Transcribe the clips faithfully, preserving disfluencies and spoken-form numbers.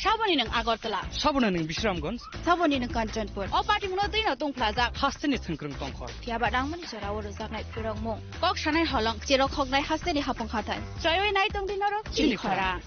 Saboni nwng Agartala. Saboni nwng Bisramganj. Saboni nwng Kanchanpur. O party muno twi no tongphlajak. Hasteni thwngkwrwng tongkhor. Phiya ba rangmani jora o rwjaknai phwrwngmung. Kok sanai holong cherok hoknai hasteni hapung hathai. Choiwi nai tong di norok chini khorang.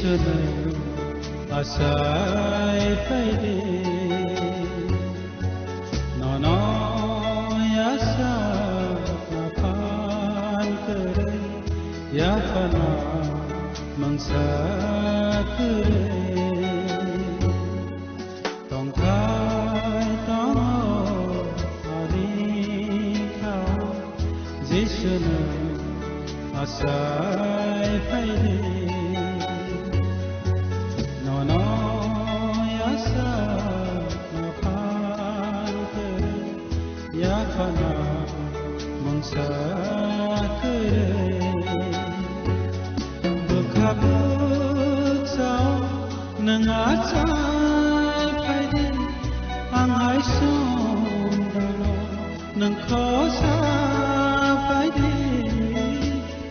Jisu nwng achai phaidi, nono yasa naphan kwrwi, yaphano mungsa kwrwi. Tongthai tongo ani khao, Jisu nwng achai phaidi. Nono yasa naphan kwrwi, yaphano mungsa kwrwi. Bwkha bwkha o nwng achai phaidi, ang hai songdano nwng khosa phaidi.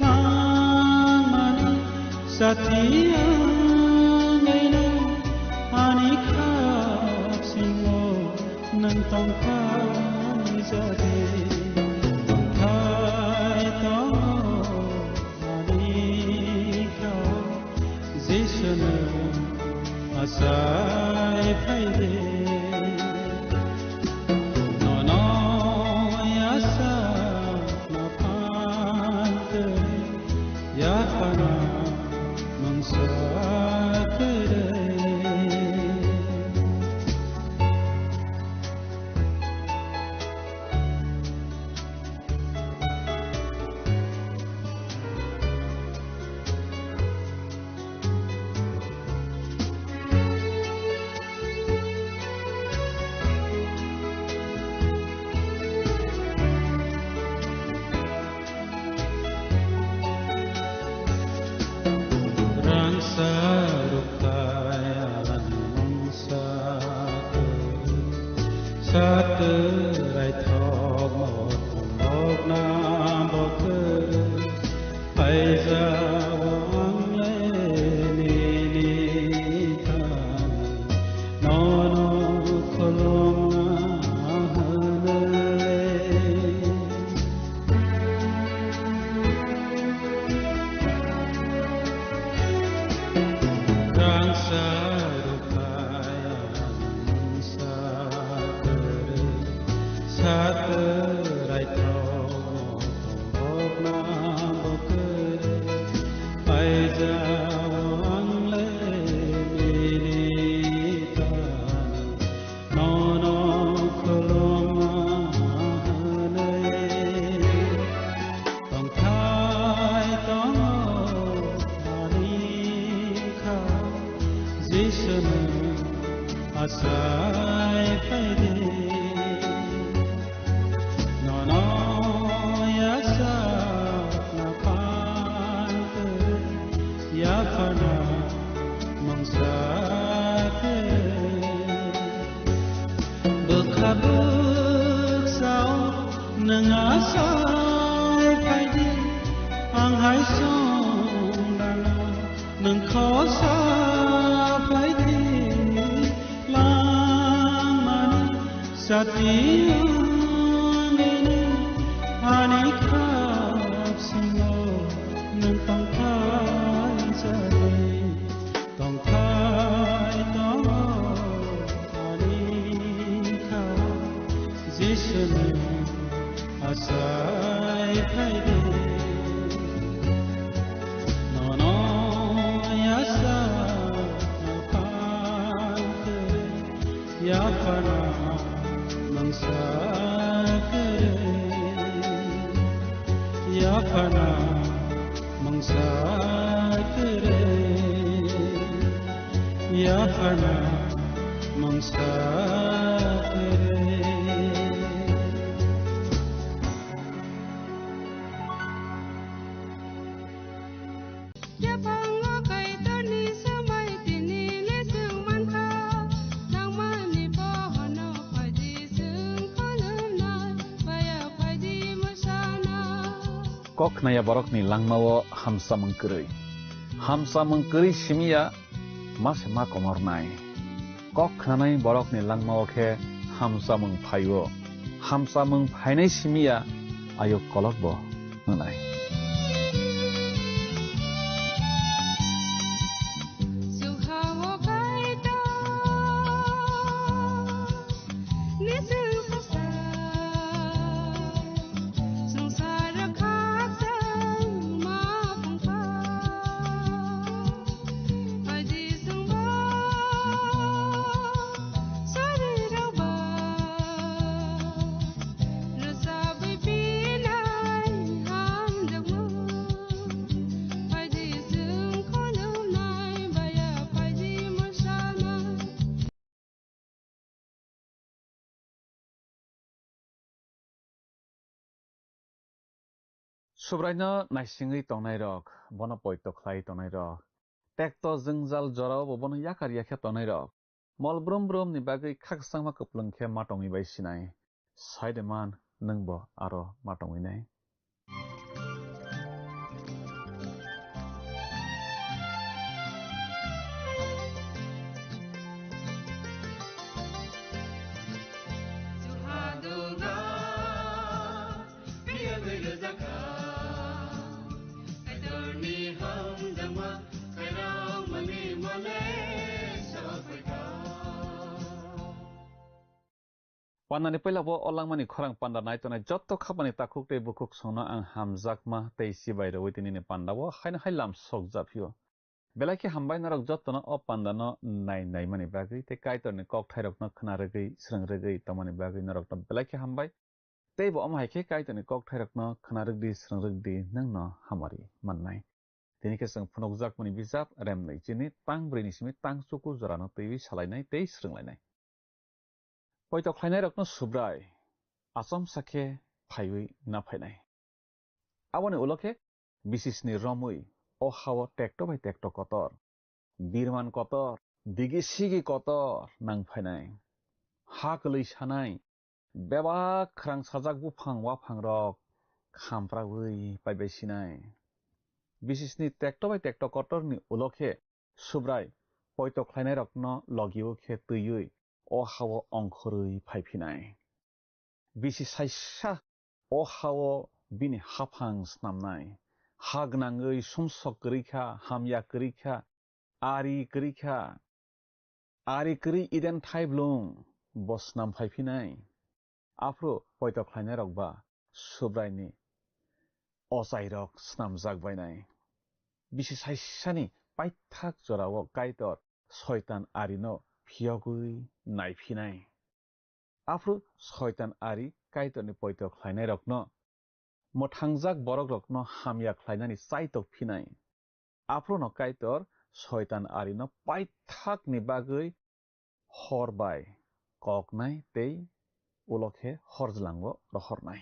Langmani sati ang nwng ani khap singo nwng tongthai jadi, tongthai tongo ani khao, Jisu nwng achai phaidi. Nono yasa naphan kwrwi, yaphano mungsa kwrwi. Rangsa rukthai ani mungsa kwrwi, satwrai thokno tongthokna bo kwrwi. Phaijao ang le nini thani, nono khulumna hwnwi. Rangsa rukha ya mungsa kwrwi, satwrai thokno tongthokna bo kwrwi. Phaijao ang le nini thani, nono khulumna hwnwi. Tongthai tongo ani khao, Jisu nwng achai phaidi. Nono yasa naphan kwrwi, yaphano mungsa kwrwi. Bwkha bwkha o nwng achai phaidi, ang hai songdano nwng khosa phaidi. Langmani sati wngwi nwng ani khap singo nwng tongthai jai. Tongthai tongo ani khao, Jisu nwng achai phaidi. Nono yasa naphan kwrwi, yaphano mungsa kwrwi. Yaphano mungsa kwrwi, yaphano mungsa kwrwi. Yaphango Kaitorni swmai tini le chwng mankha, nangmani pohorno phaidi chwng khulumnai, paya phaidi mwsanai. Kok khnaya borokni langmao hamsamung kwrwi. Hamsamung kwrwi simiya ma se ma komornai. Kok khnanai borokni langmao khe hamsamung phaio. Hamsamung phainai simiya ayuk kolokbo wngnai. Subraino naisingwi tongnairok, bono poito khlai tongnairok, tekto jwngjal jorao bo bono yakar yakhe tongnairok, mol brum brumni bagwi khakchangma kwplwng khe ma tongwi bai sinai. Sai de man, nwng bo aro ma tongwi nai. Pandani puila bo o langmani khorang panda nai tongnai jotto khapani takhuk tei bukhuk songno ang hamjakma tei chibai rwui tini ni panda o haino hai lam sokjak phio. Belai khe hambai norok jottono o pandano nai naimani bagwi tei Kaitorni kokthairokno khna rwgwi, srwng rwgwi tongmani bagwi norokno belai khe hambai. Teibo omo hai khe Kaitorni kokthairokno khna rwkdi, srwng rwkdi, nwngno hamari mannai. Tini khe chwng phunukjakmani bijap Remnwi chini tang brwi ni simi tang chuku jorano twiwi salainai tei srwnglainai. Poito khlainairokno Subrai achomsa khe phaiwi naphainai. Aboni ulo khe bisisni romwi o ha-o tekto bai tekto kotor, birman kotor, digi sigi kotor nang phainai. Ha kwlwi sanai, bebak khwrang sajak buphang waphangrok khampragwi paibai sinai. Bisisni tekto bai tekto kotorni ulo khe Subrai poito khlainairokno logio khe twiwi o ha-o ongkhorwi phai phinai. Bisi saisa o ha-o bini haphang snamnai. Ha gwnangwi sumsok kwrwi kha, hamya kwrwi kha, ari kwrwi kha. Ari kwrwi Eden thaiblung bo snam phai phinai. Aphuru poito khlainairok ba Subraini ochairok snamjak bainai. Bisi saisani paithak jorao Kaitor Soitan arino phiyogwi naiphinai. Aphuru Soitan ari Kaitorni poito khlainairokno, mwthangjak borokrokno hamya khlainani chaitok phinai. Aphuruno Kaitor Soitan arino paithakni bagwi hor bai koknai tei ulo khe horjlango rohornai.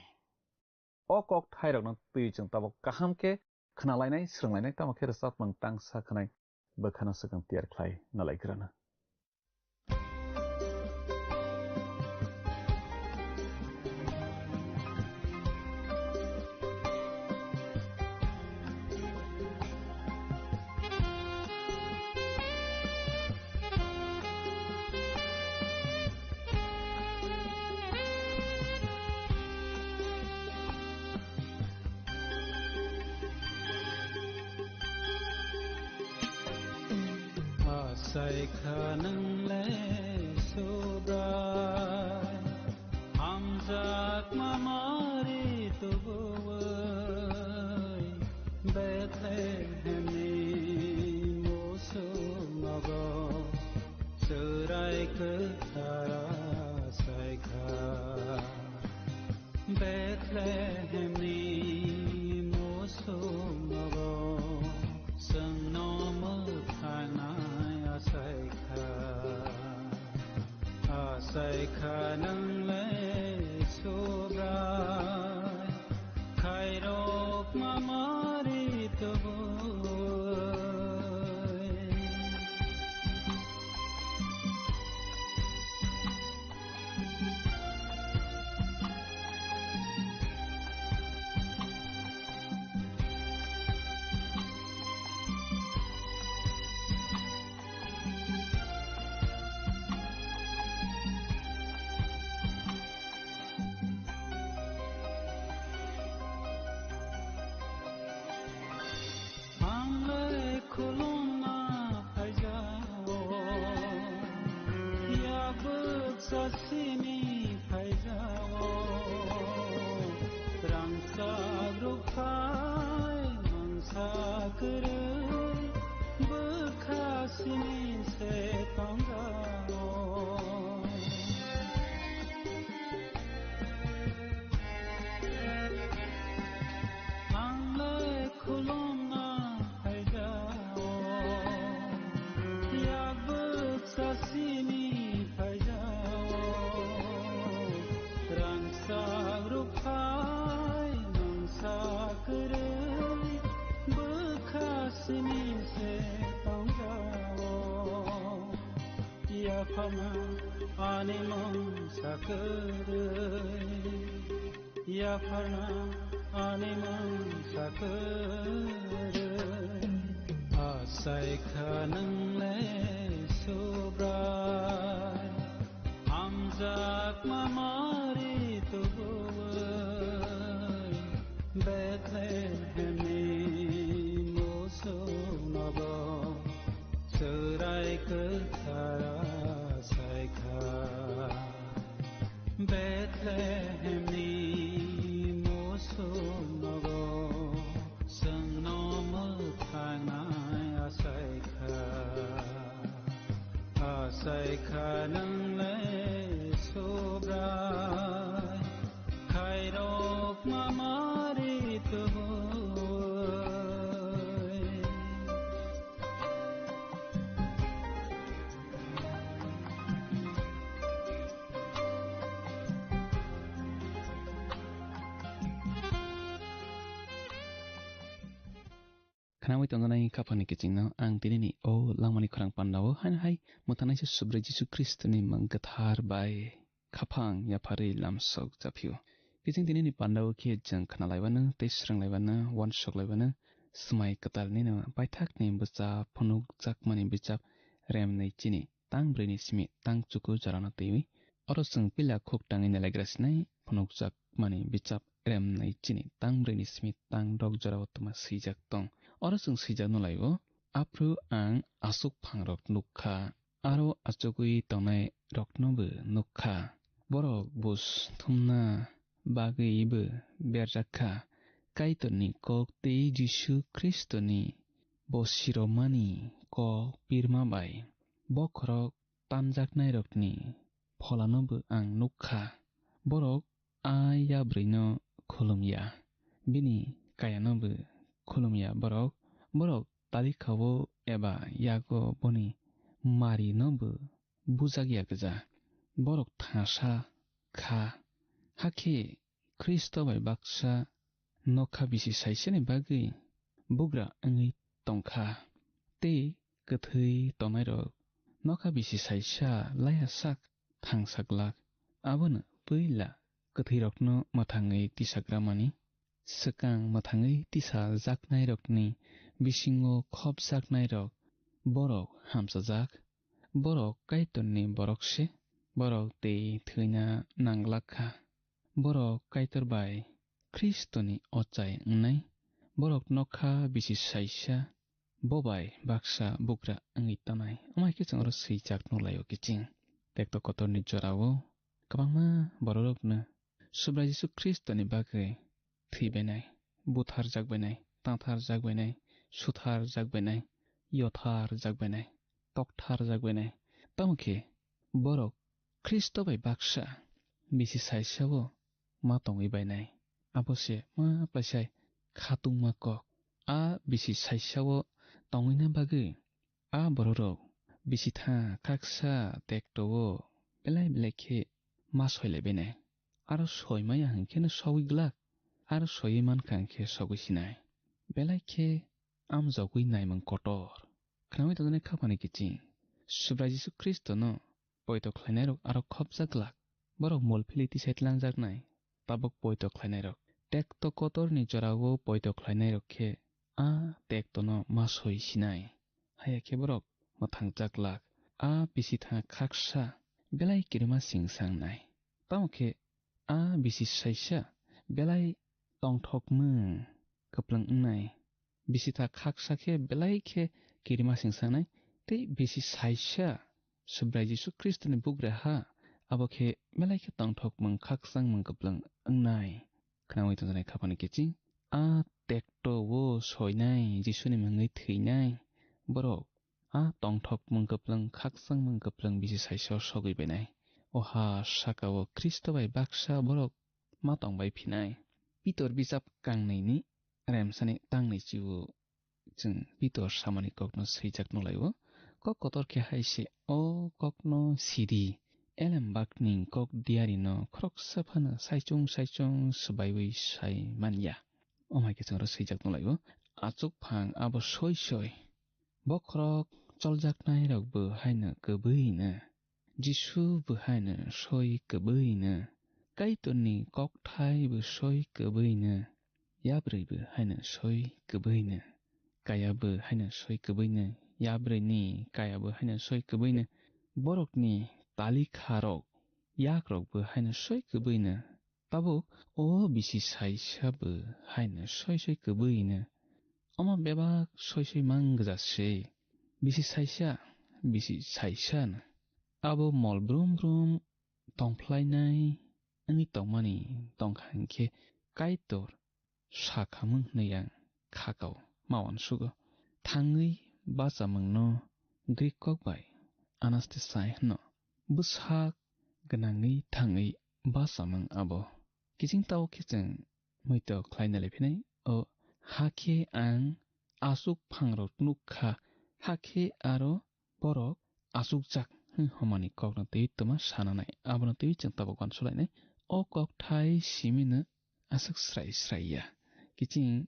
O kokthairokno twi chwng tabuk kaham khe khnalainai, srwnglainai, tamo khe rwchapmung tangsa khwnai bwkhano swkang tiyar khlai nalaigrana. Asai kha nwng le Subrai, hamjakma mari tubuwi Bethlehemni musuk nogo Chwrai kwthar asai kha. Bethlehemni musuk nogo chwngno mwthangnai asai kha. Asai kha nwng le Subrai, khairokma mari tubuwi. Ang le khulumna phaijao, yabuk sasini phaijao, rangchak rukphai mangsa kwrwi bwkha sini se tongjao. Ang le khulumna phaijao, yabuk sasini phaijao, rangchak rukphai mangsa kwrwi Ani mung sakere, yapharna ani mung sakere. Asai kha nang le Subrai, hamjak mamari tubuai, Bethlehem ni musuk nogo. Chwrai kwthar asai kha, Bethlehemni musuk nogo, chwngno mwthangnai asai kha. Asai kha nwng le Subrai, khairok mamari tubuai. Khnawi tongjanai khaphangni kichingno ang tinini o langmani khorang pandao haino hai mwthangnai se Subrai Jisu Khristoni mang kwthar bai khaphang yapharwi lamsok japhio. Kiching tinini pandao khe chwng khnalaibano tei swrwnglaibano, uansuk laibano, swmai kwtalnino paithakni bwchap phunukjakmani bwchap remnwi chini tang brwini simi tang chuku jorano twiwi. Oro chwng pila khuk tangwi nalaigra sinai phunukjakmani bwchap remnwi chini tang brwini simi tang dok jorao twma swijak tong. Oro chwng swijak nulaio, aphru ang aswk phangrok nukkha. Aro achugwi tongnai rokno bo nukkha. Borok bus thumna bagwi bo berjak kha. Kaitorni kok tei Jisu Khristoni bo siromani kok pirma bai bokhorok tanjaknairokni pholano bo ang nukkha. Borok a yabrwino khulumya, bini kayano bo khulumya borok. Borok talikhao eba yago boni marino bo bujakya gwja. Borok thangsa kha, hakhe Khristo bai baksa nokha bisi saisani bagwi bugra wngwi tongkha. Tei kwthwi tongnairok nokha bisi saisa laiya sak thangsa glak. Abono puila kwthwirokno mwthangwi tisagramani, swkang mwthangwi tisajaknairokni bisingo khopjaknairok borok hamchajak. Borok Kaitorni borok se, borok tei thwina nanglak kha. Borok Kaitor bai Khristoni ochai wngnai. Borok nokha bisi saisa, bo bai baksa bugra wngwi tonai. Amai khe chwng oro swijak nukhlaio kiching. Tekto kotorni jorao kwbangma bororokno Subrai Jisu Khristoni bagwi thwibainai, butharjakbainai, tangtharjakbainai, sutharjakbainai, yotharjakbainai, toktharjakbainai. Tamo khe borok Khristo bai baksa bisi saisao ma tongwi bainai. Abo se ma plaisai khatungma kok. A bisi saisao tongwina bagwi a bororok bisitha khaksa tekto-o belai belai khe ma soilaibainai. Aro soimaya hwn kheno sogwi glak, aro soiwi mankha hwn khe sogwi sinai. Belai khe amjogwi naimung kotor. Khnaui tongjaknai khaphani kiching. Subrai Jisu Khristono poito khlainairok aro khopjak glak. Borok mol philwi tisai tlangjaknai, tabuk poito khlainairok. Tekto kotorni jorao poito khlainairok khe a tektono ma soi sinai. Haiya khe borok mwthangjak glak. A bisitha khaksa belai kirima singsangnai. Tamo khe a bisi saisa belai tongthokmung kwplwng wngnai. Bisitha khaksa khe belai khe kirima singsangnai, tei bisi saisa Subrai Jisu Khristoni bugra ha, abo khe belai khe tongthokmung khakchangmung kwplwng wngnai. Khnaui tongjaknai khaphani kiching, a tekto-o soinai, Jisuni mungwi thwinai borok, a tongthokmung kwplwng, khakchangmung kwplwng bisi saisa sogwi bainai. O ha saka-o Khristo bai baksa borok ma tongbai phinai. Pitor bijap kangnwini remsani tangnwi chi-o chwng Pitor samani kokno swijak nukhlaio. Kok kotor khe hai se o kokno sidi, elem bakni kok diarino khoroksa phano saichung saichung swbaiwi sai manya. Omo hai khe chwng oro swijak nukhlaio. Achuk phang abo soi soi bokhorok choljaknairokbo haino kwbwino Jisu bo haino soi kwbwino, Kaitorni kokthai bo soi kwbwino, yabrwi bo haino soi kwbwino, kaya bo haino soi kwbwino, yabrwini kaya bo haino soi kwbwino, borokni talikharok, yakrok bo haino soi kwbwino. Tabuk o bisi saisa bo haino soi soi kwbwino. Omo bebak soi soi mang gwja se. Bisi saisa, bisi saisa no. Abo mol brum brum tongphlainai wngwi tongmani tongkha hinkhe Kaitor sakhamung hwnwi ang khakao ma uansugo. Thangwi bachamungno Greek kok bai anastasai hwno. Bwsak gwnangwi thangwi bachamung abo. Kiching tao khe chwng muitok khlaina lephinai. O hakhe ang aswk phangrok nuk kha, hakhe aro borok aswkjak hwn homani kokno twiwi twma sananai. Abono twiwi chwng tabuk uansukhlainai. O kokthai simino aswk srai srai ya. Kiching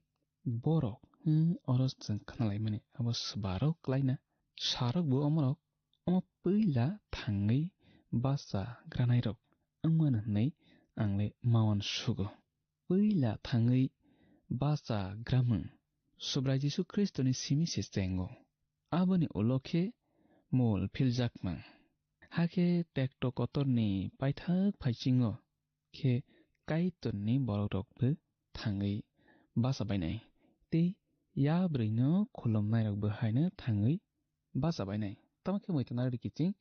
borok hwn oro chwng khnalaimani abo swbarok klaina. Sarok bo omorok omo puila thangwi bacha granairok wngmano hwnwi ang le ma uansugo. Puila thangwi bacha gramung Subrai Jisu Khristoni simi se chengo. Aboni ulo khe mol philjakmung. Hakhe tekto kotorni paithak phaisingo khe Kaitorni borokrok bo thangwi bacha bainai. Tei yabrwino khulumnairok bo haino thangwi bacha bainai. Tamo khe muitongnai rwdi kiching,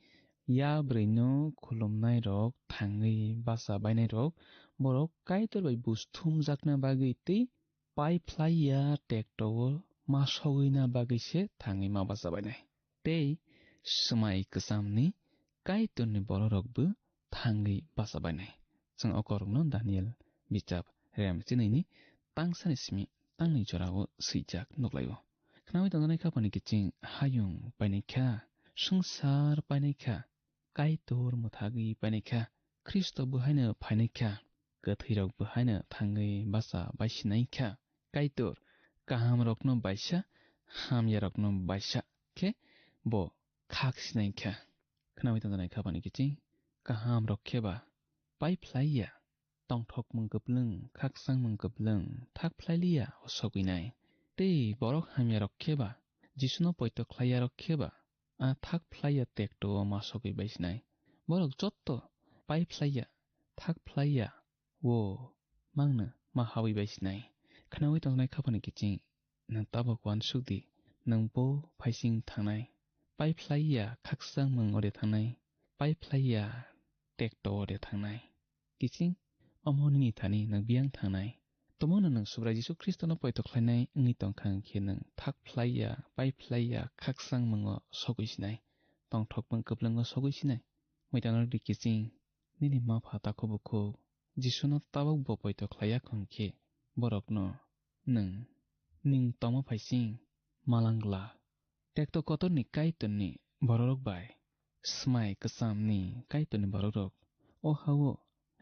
yabrwino khulumnairok thangwi bacha bainairok, borok Kaitor bai buj thumjakna bagwi tei pai phlai ya tekto-o ma sogwina bagwi se thangwi ma bacha bainai. Tei swmai kwchamni Kaitorni borokrok bo thangwi bacha bainai. Chwng o korokno Daniel bichap rem chinwini tangsani simi tangni jorao swijak nuklaio. Khnaui tongjaknai kha phani kiching hayung painai kha, swngchar painai kha, Kaitor mwthagwi painai kha, Khristo bo haino phainai kha, kwthwirok bo haino thangwi bacha baisinai kha. Kaitor kahamrokno baisa, hamyarokno baisa khe bo khak sinai kha. Khnaui tongjaknai kha phani kiching kahamrok khe ba pai phlai ya. Tongthokmung kwplwng, khakchangmung kwplwng, thak phlai liya o sogwinai. Tei borok hamyarok khe ba, Jisuno poito khlaiyarok khe ba, a thak phlai ya tekto-o ma sogwi baisinai. Borok jotto pai phlai ya, thak phlai ya, o mangno ma hawi baisinai. Khnaui tongjaknai kha phani kiching, nwng tabuk uansuk di, nwng bo phaising thangnai. Pai phlai ya khakchangmung ode thangnai, pai phlai ya tekto ode thangnai. Kiching, omo nini thani nwng biyang thangnai. Tomono nwng Subrai Jisu Khristono poito khlainai wngwi tongkha, hwnkhe nwng thak phlai ya, pai phlai ya, khakchangmungo sogwi sinai, tongthokmung kwplwngo sogwi sinai. Muitangrok di kiching, nini mapha takhuk bukhuk Jisuno tabuk bo poito khlai ya hwnkhe, borokno nwng ning tongma phaising malangla. Tekto kotorni Kaitorni bororok bai, swmai kwchamni Kaitorni bororok, o ha-o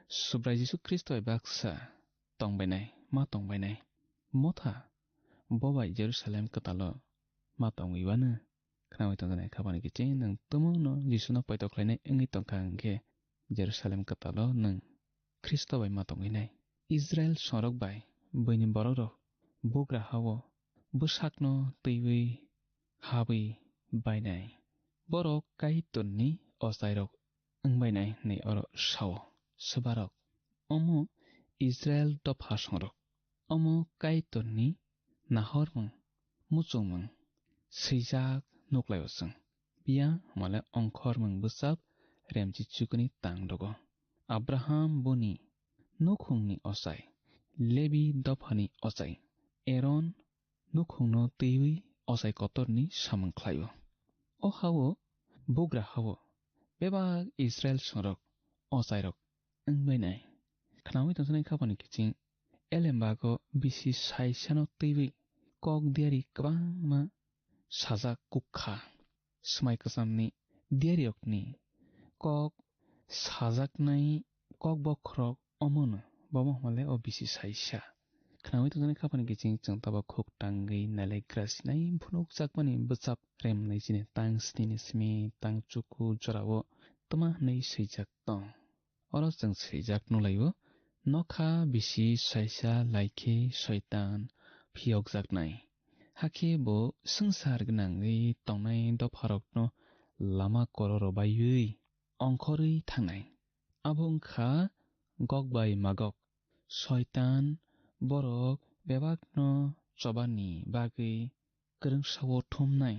Subrai Jisu Khristo bai baksa tongbainai, ma tongbainai. Motha bo bai Jerusalem kwtalo ma tongwi uanw. Khnaui tongjaknai kha phani kiching, nwng tumungno Jisuno poito khlainai wngwi tongkha hwnkhe, Jerusalem kwtalo nwng Khristo bai ma tongwinai. Israil songrok bai buini borokrok bugra ha-o bwsakno twiwi habwi bainai. Borok Kaitorni ochairok wngbainai hwnwi oro sa-o. Swbarok, omo Israil dopha songrok, omo Kaitorni nahormung, muchungmung swijak nuklaio chwng. Phiya hwnmale ongkhormung bwchap remchi chukuni tang dogo. Abraham boni nukhungni ochai, Lebi dophani ochai, Eron nukhungno twiwi ochai kotorni samung khlaio. O ha-o bugra ha-o bebak Israil songrok ochairok wngbainai. Khnaui tongjaknai kha phani kiching, elembago bisi saisano twiwi kok diari kwbangma sajak kuk kha. Swmai kwchamni diarirokni kok sajaknai kok bokhorok omono, bomo hwnmale o bisi saisa. Khnaui tongjaknai kha phani kiching chwng tabuk khuk tangwi nailai grasinai phunukjakmani bwchap remnai chini tang snini simi tang chuku jorao twma hwnwi swijak tong. Oro chwng swijak nukhlaio, nokha bisi saisa lai khe Soitan phiyokjaknai. Hakhe bo swngchar gwnangwi tongnai dopharokno lama kororo baiwi ongkhorwi thangnai. Abo wngkha Gog bai Magog. Soitan borok bebakno chobani bagwi kwrwngsao thumnai.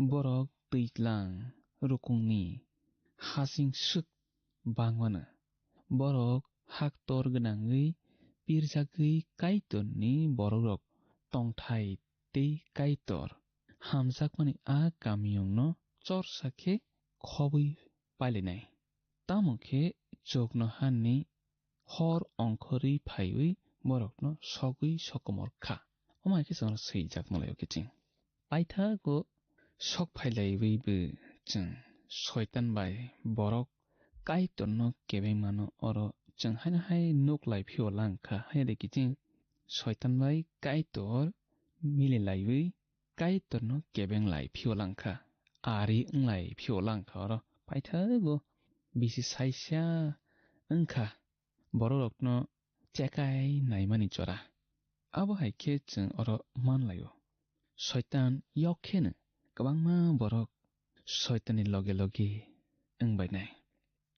Borok twijlang rukungni hasing swk bangmano. Borok haktor gwnangwi pirjagwi Kaitorni borokrok tongthai tei Kaitor hamjakmani a kamiyungno chorsa khe khobwi pailainai. Tamo khe chuknoharni hor ongkhorwi phaiwi borokno sogwi sokomor kha. Omo hai khe chwngno swijak malaio kiching. Paithago sok phailaiwi bo chwng Soitan bai borok Kaitorno kebengmano oro chwng haino hai nuk lai phio lang kha. Hai de kiching Soitan bai Kaitor mililaiwi Kaitorno kebeng lai phio lang kha. Ari wng lai phio lang kha oro. Paithago bisi saisa wng kha. Borokrokno chekai naimani jora. Abo hai khe chwng oro man laio. Soitan yok kheno kwbangma borok Soitanni loge loge wng bainai.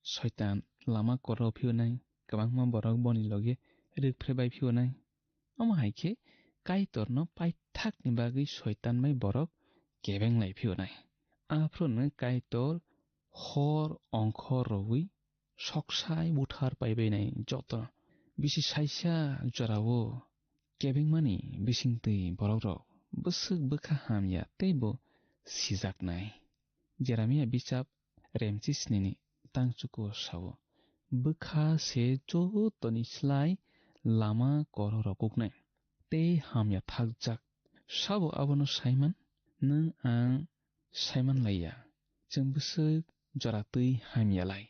Soitan lama korao phiyonai, kwbangma borok boni loge rwk phrebai phiyonai. Omo hai khe Kaitorno paithakni bagwi Soitan bai borok kebeng lai phiyonai. Aphuru Kaitor hor ongkhor rwui soksai buthar paibainai joto bisi saisa jorao kebengmani bisingtwi borokrok bwswk bwkha hamya tei bo sijaknai. Jeremia bichap remchisnini tangchukuo sao, bwkha se jotoni slai lama kororok uknai tei hamya thakjak. Sabo abono saiman? Nwng ang saiman laiya. Chwng bwswk jora twi hamya lai.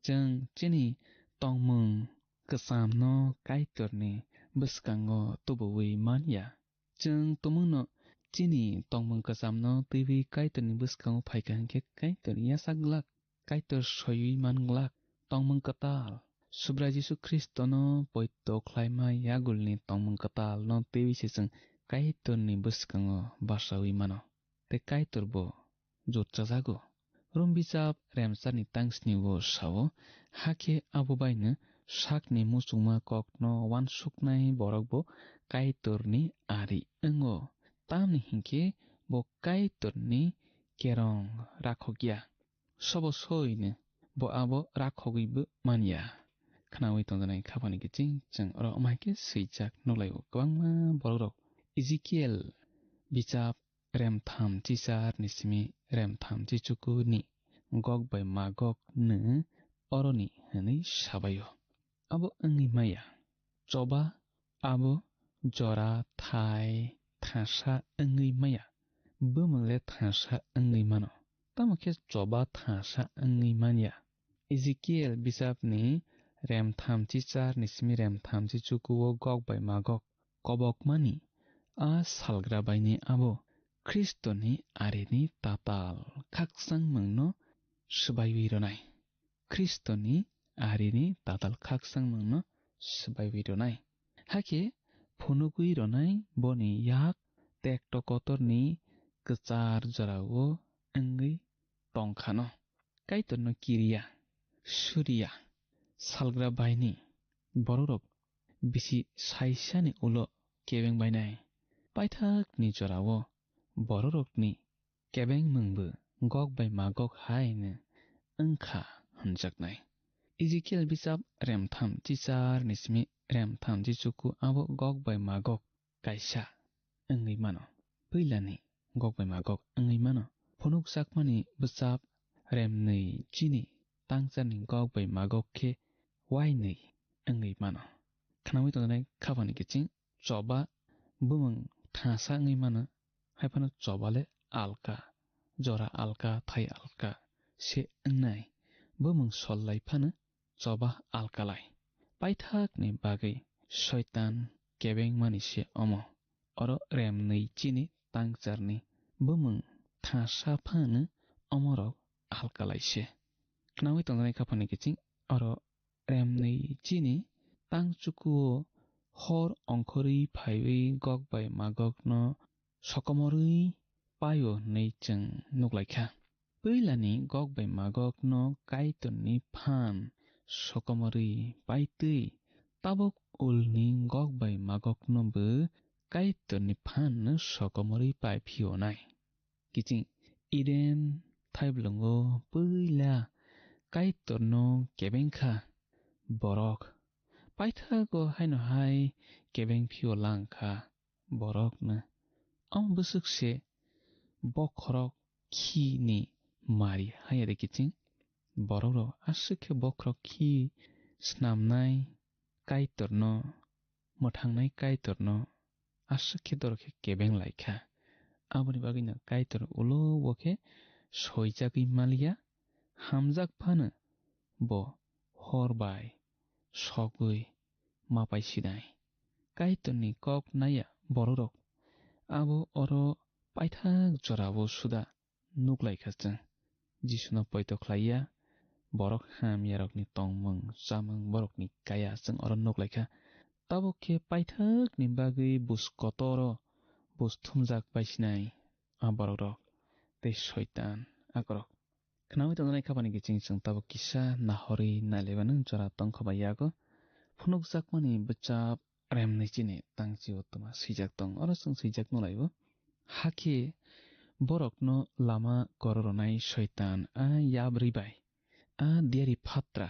Chwng chini tongmung kwchamno Kaitorni bwskango tubuwi man ya. Chwng tumungno chini tongmung kwchamno twiwi Kaitorni bwskango phaikha hinkhe Kaitor yachak glak, Kaitor soiwi man glak. Tongmung kwtal, Subrai Jisu Khristono poito khlaima yagulni tongmung kwtalno twiwi se chwng Kaitorni bwskango basaui mano. Tei Kaitor bo jotchajago. Rom bichap remcharni tangsni o sao, hakhe abo baino sakni muchungma kokno uansuknai borok bo Kaitorni ari wngo, tamni hinkhe bo Kaitorni kerong rakhokya. Sobo soino bo abo rakhogwibo manya. Khnaui tongjanai khapani kiching chwng oro wngma khe swijak nukhlaio kwbangma borokrok. Ezekiel bichap remtham chichar ni simi remtham chichuku ni Gog bai Magog no oroni hwnwi sabaio. Abo wngwi maya. Choba abo jora thai thangsa wngwi maya. Bumung le thangsa wngwi mano. Tamo khe choba thangsa wngwi manya. Ezekiel bisapni remtham chichar ni simi remtham chichuku o Gog bai Magog kobokmani a salgra baini abo Khristoni arini tatal khakchangmungno swbaiwi rwnai. Khristoni arini tatal khakchangmungno swbaiwi rwnai. Hakhe phunugwi rwnai boni yak tekto kotorni kwchar jorao wngwi tongkhano. Kaitorno kiriya, suriya, salgra baini borokrok bisi saisani ulo kebeng bainai. Paithakni jorao borokrokni kebengmungbo Gog bai Magog haino wngkha hwnjaknai. Ezekiel bisap remtham chichar ni simi remtham chichuku abo Gog bai Magog kaisa wngwi mano. Puilani Gog bai Magog wngwi mano. Phunukjakmani bwchap remnwi chini tangcharni Gog bai Magog khe wainwi wngwi mano. Khnaui tongnai khapani kiching choba bumung thangsa wngwi mano, haiphano choba le alka, jora alka, thai alka se wngnai. Bumung sol lai phano choba alkalai. Paithakni bagwi Soitan kebengmani se omo. Oro remnwi chini tangcharni bumung thangsa phano omorok alkalai se. khnaui tongjaknai khaphani kiching oro remnwi chini tang chukuo hor ongkhorwi phaiwi Gog bai Magogno sokomorwi paio hwnwi chwng nuklaikha. Puilani Gog bai Magogno Kaitorni phan sokomorwi paitwi tabuk ulni Gog bai Magogno bo Kaitorni phan sokomorwi paiphionai. Kiching Eden thaiblwngo puila Kaitorno kebengkha borok. Paithago haino hai kebeng phio langkha borokno. Omo bwswk se bokhorok khini mari haya de kiching. Borok rok aswk khe bokhorok khi snamnai Kaitorno, mwthangnai Kaitorno aswk khe dorok khe kebeng lai kha. Aboni bagwino Kaitor ulo o khe soijagwi maliya, hamjak phano bo hor bai sogwi ma pai sinai. Kaitorni kok naiya bororok abo oro paithak jorao suda nuk lai kha chwng. Jisuno poito khlai ya, borok hamyarokni tongmung chamung borokni kaya chwng oro nuk lai kha. Tabuk khe paithakni bagwi bus kotoro bus thumjak bai sinai a borok rok tei soitan akorok. Khnaui tongjaknai khaphani kiching chwng tabuk kisa nahorwi nailaibano jora tongkha bai yago phunukjakmani bwchap remnwi chini tangchio twma swijak tong. Oro chwng swijak nulaio. Hakhe borokno lama kororonai soitan a yabrwi bai, a diari phatra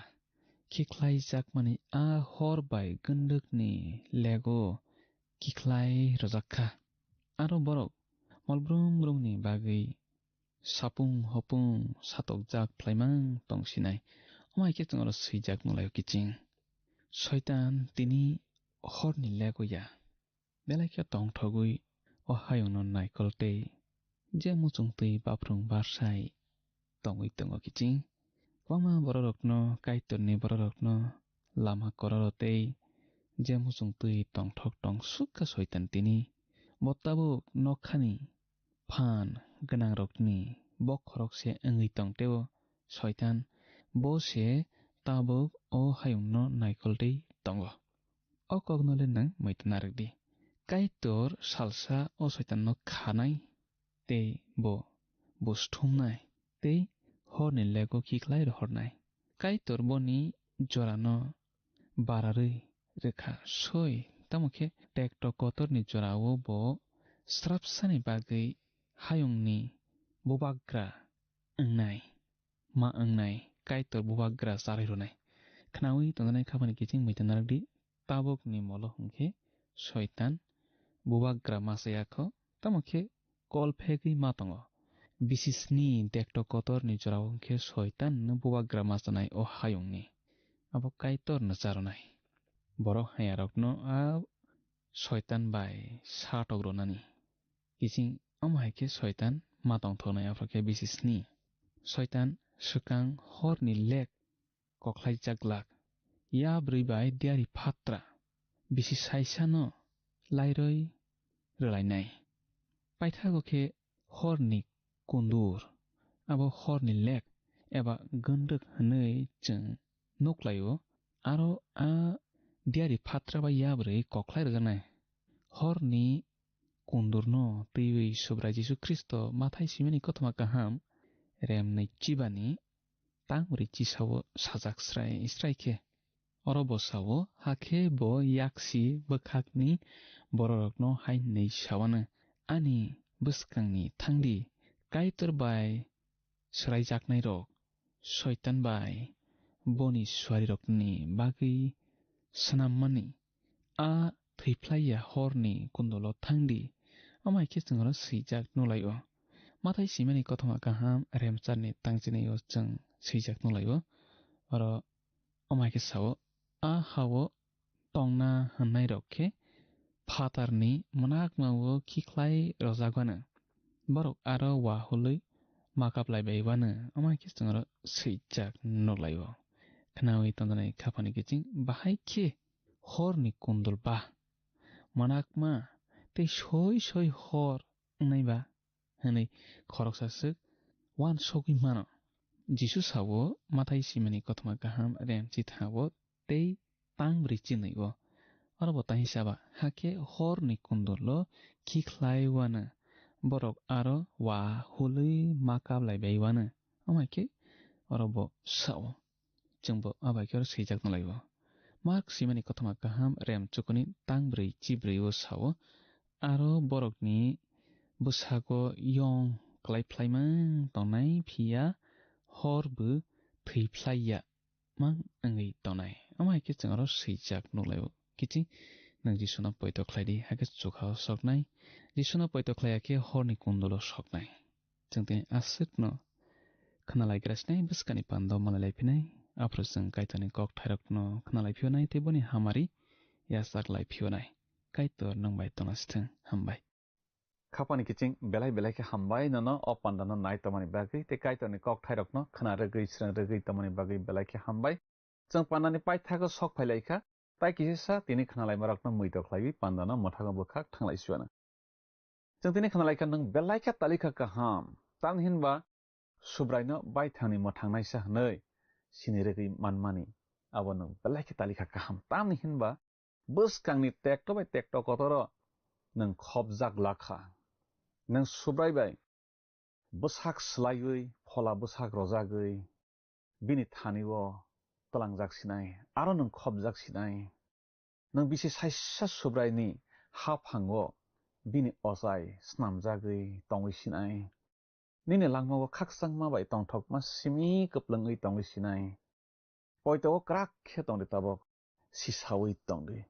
khikhlaijakmani a hor bai gundukni lego khikhlai rwjak kha. Aro borok mol brum brumni bagwi sapung hopung satokjak phlaimang tong sinai. Omo hai khe chwng oro swijak nulaio kiching. Soitan tini horni lego ya. Belai khe tongthogwi o hayungno naikol tei je muchung twi baphrung barsai tongwi tongo kiching. Kwbangma bororokno, Kaitorni bororokno lama kororo tei je muchung twi tongthok tongsuk kha soitan tini. Bo tabuk nokhani phan gwnangrokni bokhorok se wngwi tong tei o soitan bo se tabuk o hayungno naikol tei tongo. O kokno le nwng muitu narwk di. Kaitor salsa o soitanno khanai tei bo buj thumnai tei horni lego khikhlai rohornai. Kaitor boni jorano bararwi rwkha soi, tamo khe tekto kotorni jorao bo srapsani bagwi hayungni bubagra wngnai, ma wngnai, Kaitor bubagra charwi rwnai. Khnaui tongjaknai khaphani kiching muitu narwk di, tabukni molo hwn khe soitan bubagra ma chaya kho, tamo khe kol phegwi ma tongo. Bisi sni dekto kotorni jorao hwn khe soitanno bubagra ma chanai o hayungni. Abo Kaitorno charwnai. Borok hayarokno a soitan bai satok rwnani. Kiching omo hai khe soitan ma tongthoknai, aphuru khe bisi sni. Soitan swkang horni lek kokhlaijak glak. Yabrwi bai diari phatra bisi saisano lairoi rwlainai. Paithago khe horni kundur, abo horni lek eba gwnrwk hwnwi chwng nuklaio. Aro a diari phatra bai yabrwi kokhlai rwjaknai. Horni kundurno twiwi Subrai Jisu Khristo Mathai simani kothoma kaham remnwi chibani tangri chisao sajak srai srai khe. Oro bo sao, hakhe bo yaksi bwkhakni bororokno hai hwnwi sawano, "Ani bwskangni thangdi, Kaitor bai swraijaknairok, soitan bai boni suarirokni bagwi swnammani a thwiphlaiya horni kundolo thangdi." Omo hai khe chwng oro swijak nulaio. Mathai simani kothoma kaham remcharni tangchinio chwng swijak nulaio. Oro omo hai khe sao, a hao tongna hwnnairok khe phatarni mwnakmao khikhlai rwjak bano. Borok aro wahului makaplai bai bano, omo hai khe chwng oro swijak nuklaio. Khnaui tongjaknai khaphani kiching bahai khe horni kundul ba mwnakma tei soi soi hor wngnai ba hwnwi khoroksa swk uansugwi mano. Jisu sao, Mathai simani kothoma kaham rem chithao tei tang brwi chinwi o. Oro bo tang hisaba, hakhe horni kundullo khikhlai wano, borok aro wa hulwi ma kablai bai wano. Omo hai khe oro bo sao. Chwngbo a bai khe oro swijak nw lai o. Mark simani kothoma kaham rem chukuni tang brwi chibrwi o sao, aro borokni bwsago yong klai phlaimang tongnai, phiya hor bo thwi phlai ya mang wngwi tongnai. Omo hai khe chwng oro swijak nuk lai o. Kiching nwng Jisuno poito khlai di, hakhe chukha o soknai. Jisuno poito khlai ya khe horni kundulo soknai. Chwng tini aswkno khwnalaigra sinai bwskani pando malai lai phinai. Aphuru chwng Kaitorni kok thairokno khwnalai phiyonai tei boni hamari yachak lai phiyonai. Kaitor nwng bai tongna sithwng. Hambai. Khapani kiching belai belai khe hambai nono o pandano nai tongmani bagwi tei Kaitorni kok thairokno khna rwgwi srang rwgwi tongmani bagwi belai khe hambai. Chwng pandani paithago sok phai lai kha, tai kisa sa tini khna laimarokno muitok khlaiwi pandano mwthango bwkhak thanglai suana. Chwng tini khna lai kha nwng belai khe talikha kaham, tamni hinba Subraino baithangni mwthangnaisa hwnwi sini rwgwi manmani abo nwng belai khe talikha kaham, tamni hinba bwskangni tekto bai tekto kotoro nwng khopjak lakha. Nwng Subrai bai bwsak swlaiwi, phola bwsak rojagwi, bini thani-o tlangjak sinai, aro nwng khopjak sinai. Nwng bisi saisa Subraini haphango bini ochai snamjagwi tongwi sinai. Nini langmao khakchangma bai tongthokma simi kwplwngwi tongwi sinai. Poito-o kwrak khe tongdi tabok, sisaui tongdi.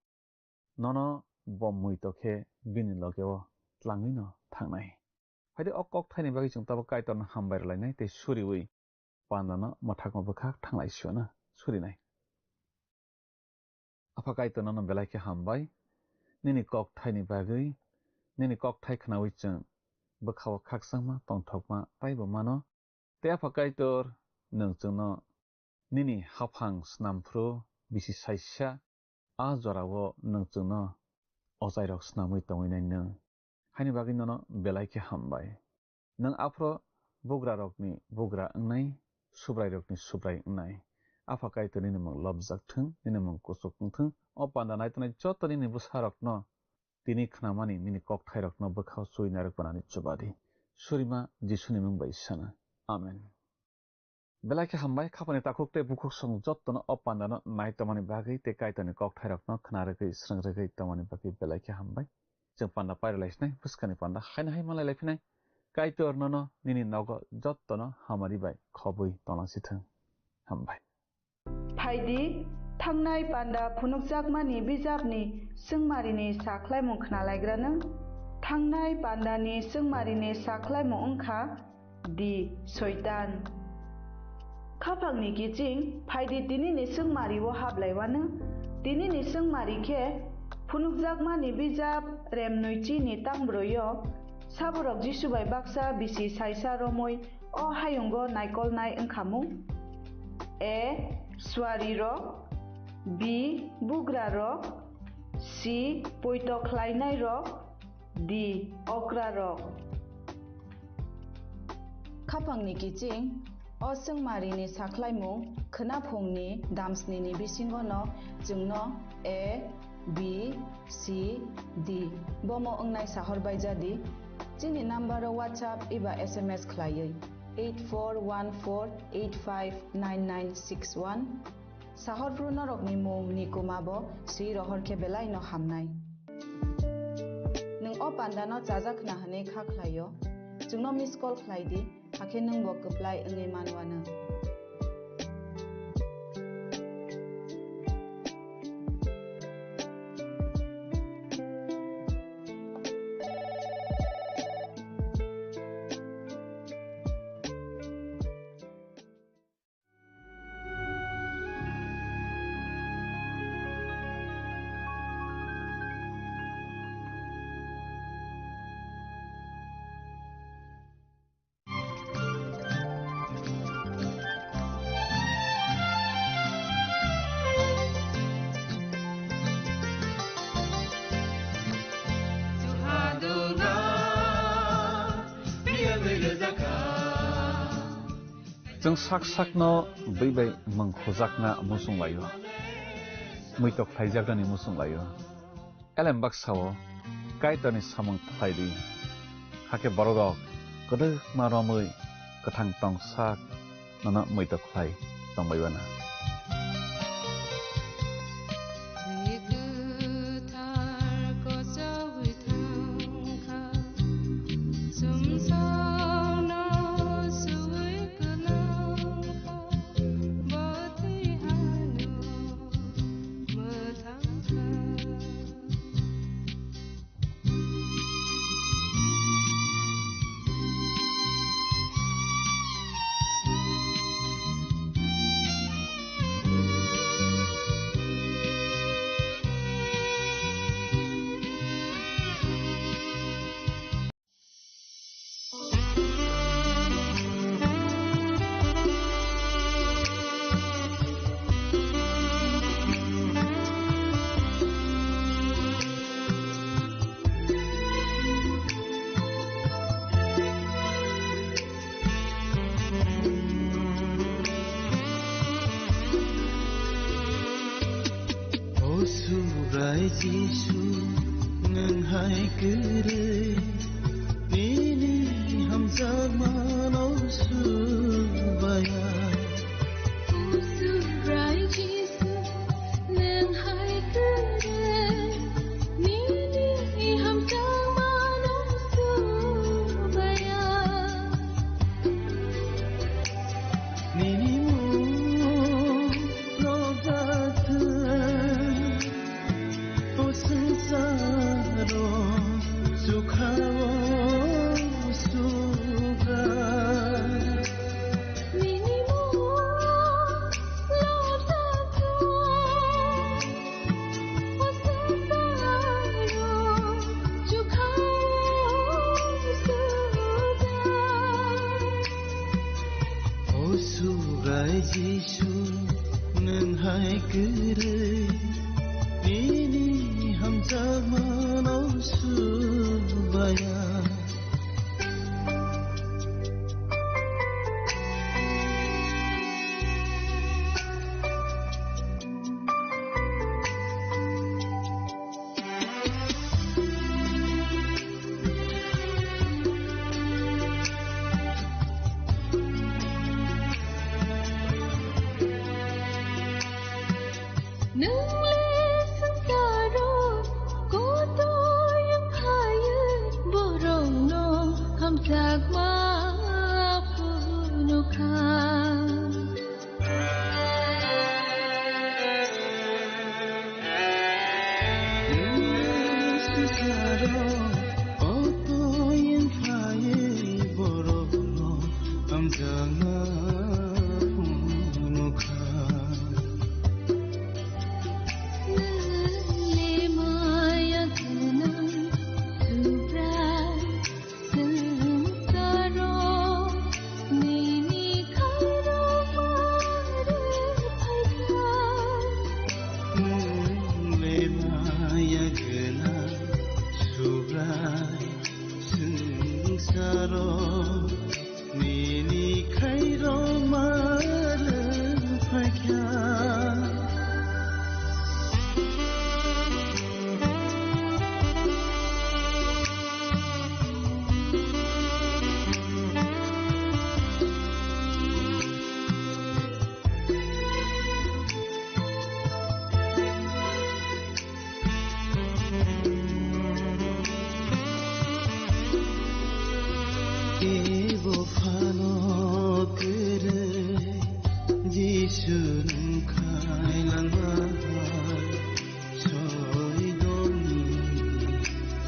Nono bo muitok khe bini logeo tlangwino thangnai. Phaidi o kok thaini bagwi chwng tabok Kaitorno hambai rwlainai tei suriui pandano mwthangma bwkhak thanglai suana surinai. Apha Kaitor nono belai khe hambai, nini kok thaini bagwi, nini kok thai khnaui chwng bwkhao khakchangma tongthokma taibo mano. Tei Apha Kaitor, nwng chwngno nini haphang snam phuru bisi saisa a jorao nwng chwngno ochairok snamwi tongwi nai nwng. Haini bagwi nono belai khe hambai. Nwng aphro bugrarokni bugra wngnai, Subrairokni Subrai wngnai. Apha Kaitor nini mung lobjak thung, nini mung kuchuk wng thung. O panda naitongnai joto nini bwsarokno tini khnamani nini kokthairokno bwkhao chuwi narwk banani chuba di. Surima Jisuni mung bai sana. Amen. Belai khe hambai, khapani takhuk tei bukhuk song jottono o pandano nai tongmani bagwi tei Kaitorni kokthairokno khna rwgwi, srwng rwgwi tongmani bagwi belai khe hambai. Chwng panda pairwlai sinai, bwskani panda haino hai malai lai phinai. Kaitor nono nini nogo jottono hamari bai khobwi tonglangsithwng. Hambai. Phaidi, thangnai panda phunukjakmani bijapni swngmarini sakhlaimung khnalaigrano. Thangnai pandani swngmarini sakhlaimung wngkha di Soitan. Khaphangni kiching, phaidi tinini swngmario hablaiwano. Tinini swngmari khe phunukjakmani bijap Remnwi chini tangbroio saborok Jisu bai baksa bisi saisa romwi o hayungo naikolnai wngkhamung. A. Suarirok. B. Bugrarok. C. Poito khlainairok. D. Okrarok. Khapangni kiching, o swngmarini sakhlaimung khwnaphungni damsnini bisingono chwngno A, B, C, D bomo wngnai sahor bai jadi. Chini number-o WhatsApp eba S M S khlaiwi eight four one four eight five nine nine six one. Sahorphru norokni mung ni kuma bo swi rohor khe belai no hamnai. Nwng o panda no chajak khna hwnwi kha khlai o, chwngno miss call khlai di, hakhe nwng bo kwplai wngwi man uanw. Chwng sak sakno bwi bai mung khujakna muchung laio, muitok khlaijaknani muchung laio. Elem baksa-o Kaitorni samung khlai di, hakhe bororok kwdwkma romwi kwthang tong sak nono muitok khlai tongbai uana. O Subrai Jisu, nwng hai kwrwi nini hamjakmano subaya. O Subrai Jisu, nwng hai kwrwi nini hamjakmano subaya. Nini mung rok jathwng, o swngcharo chukha-o Subrai. Nini mung rok jathwng, O Subrai Jisu, nwng hai kwrwi nini hamjakmano subaya. Nwng le swngcharo kotoi wng phaiwi borokno hamjakma phunuk kha. Swngcharo kotoi wng phaiwi borokno hamjakma phunuk kha. Nwng le maya gwnang Subrai, swngcharo nini khairokma rwphaikha. Nwng le maya gwnang Subrai, swngcharo nini khairokma rwphaikha. Ebo phano kwrwi Jisu nwng khailangma hai soidoni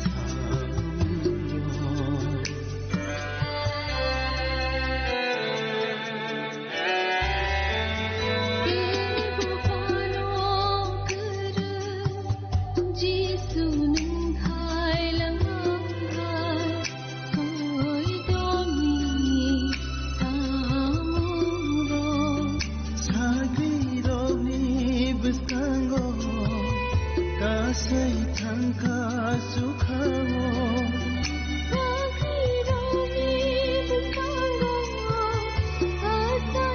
samung. Jisu nwng khailangma hai soidoni samungrok. Sagrirokni bwskango kasai thangkha sukhao. Sagrirokni bwskango kasai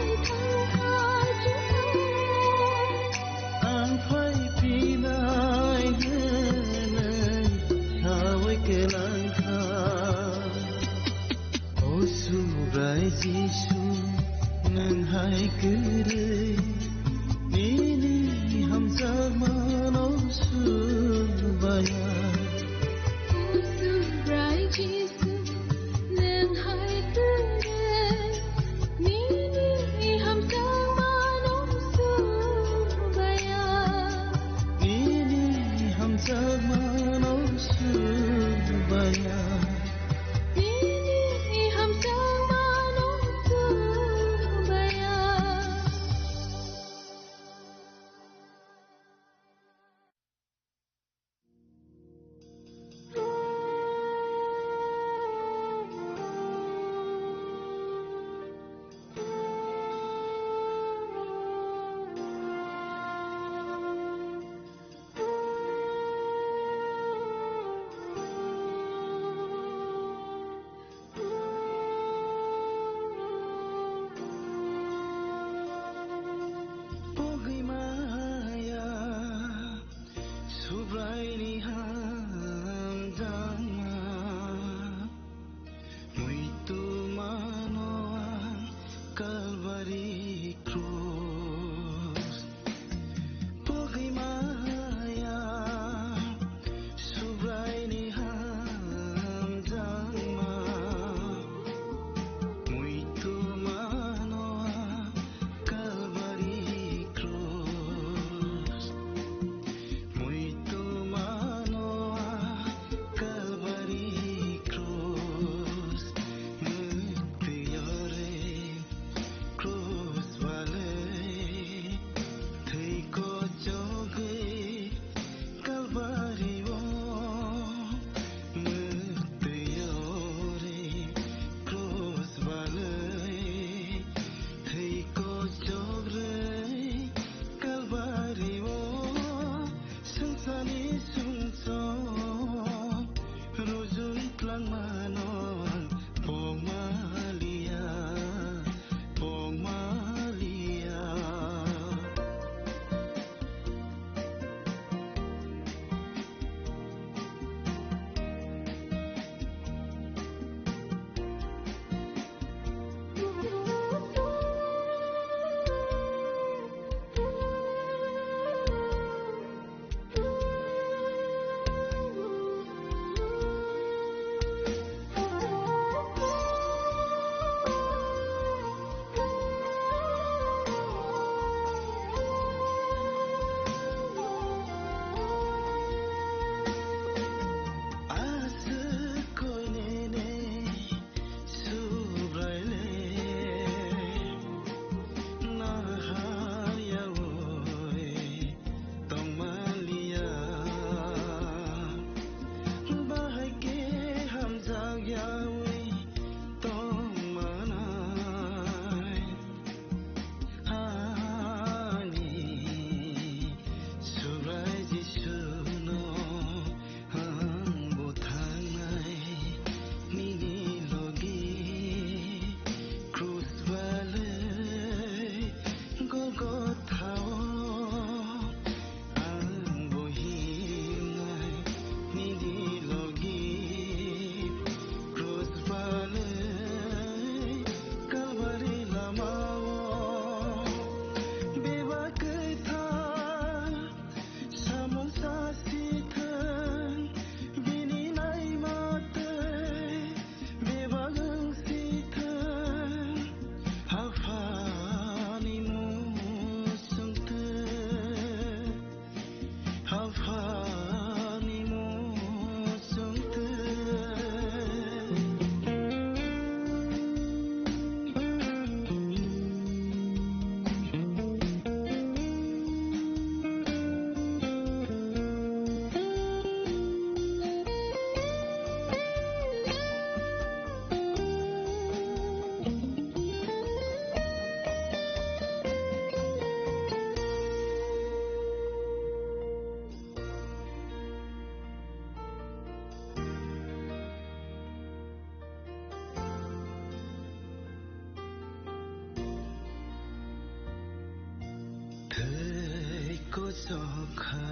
Tokha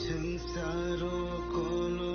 swngcharo kolo